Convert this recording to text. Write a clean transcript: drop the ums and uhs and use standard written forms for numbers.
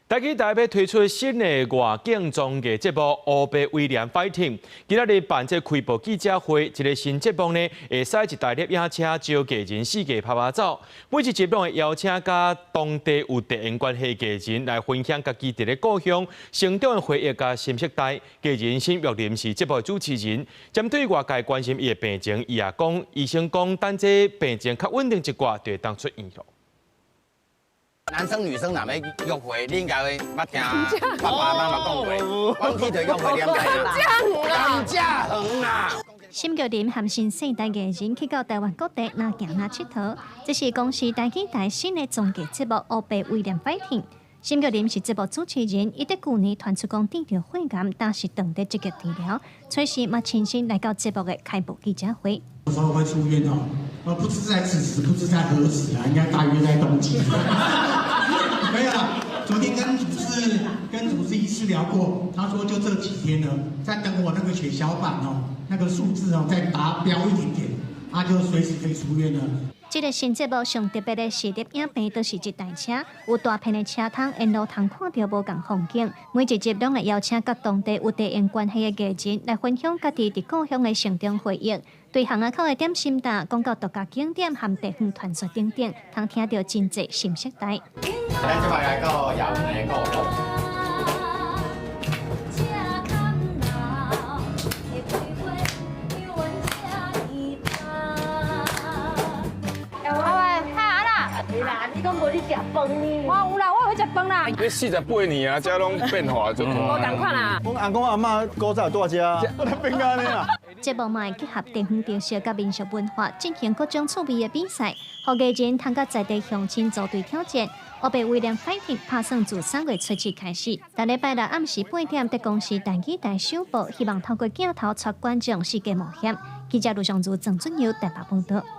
台語台欲推出新的外景綜藝節目《烏白威廉 Fighting》，今仔日辦這開播記者會，這個新節目呢，會駛一台攝影車招藝人四界趴趴走，每一集攏會邀請佮當地有地緣關係藝人來分享家己佇咧故鄉成長的回憶佮心得。藝人沈玉琳是節目的主持人，針對外界關心伊的病情，伊也講，醫生講等這病情較穩定一寡，就會當出院囉。男生女生若欲約會，你應該會捌聽爸爸媽媽講過，阮去就約會兩個甘蔗園啦。沈玉琳和新世代藝人去到台灣各地，若行若𨑨迌。這是公視台語台新的綜藝節目《烏白威廉 Fighting》。沈玉琳是節目主持人，伊佇舊年傳出講得著肺癌，但是當佇積極治療，隨時嘛親身來到節目的開播記者會。什麼時候會出院哦？不知在此時，不知在何時啊，應該大約在冬季。沒有啦，昨天跟主治醫師聊過，他說就這幾天呢，在等我那個血小板哦，那個數字哦再達標一點點，他就隨時可以出院了。這個新節目上特別的是，攝影棚都是一台車，有大片的車窗，沿路通看著無仝風景。每一集攏會邀請佮當地有地緣關係的藝人來分享家己佇故鄉的成長回憶。對巷仔口的點心店，講到獨家景點和地方傳說等等，通聽著真濟新世代。咱這擺來到亞運的故鄉。你講無你食飯呢？我有啦，我有食飯啦。你48年啊，這攏變化就大。無仝款啦。阮阿公阿嬤古早住遮，我都變按呢啊。節目嘛會結合地方特色佮民俗文化，進行各種趣味的比賽，予藝人通佮在地鄉親組隊挑戰。烏白威廉 Fighting 拍算自3月初7開始，逐禮拜六暗時8點，佇公視台語台首播，希望透過鏡頭帶觀眾世界冒險。記者盧尚如、鄭俊佑台北報導。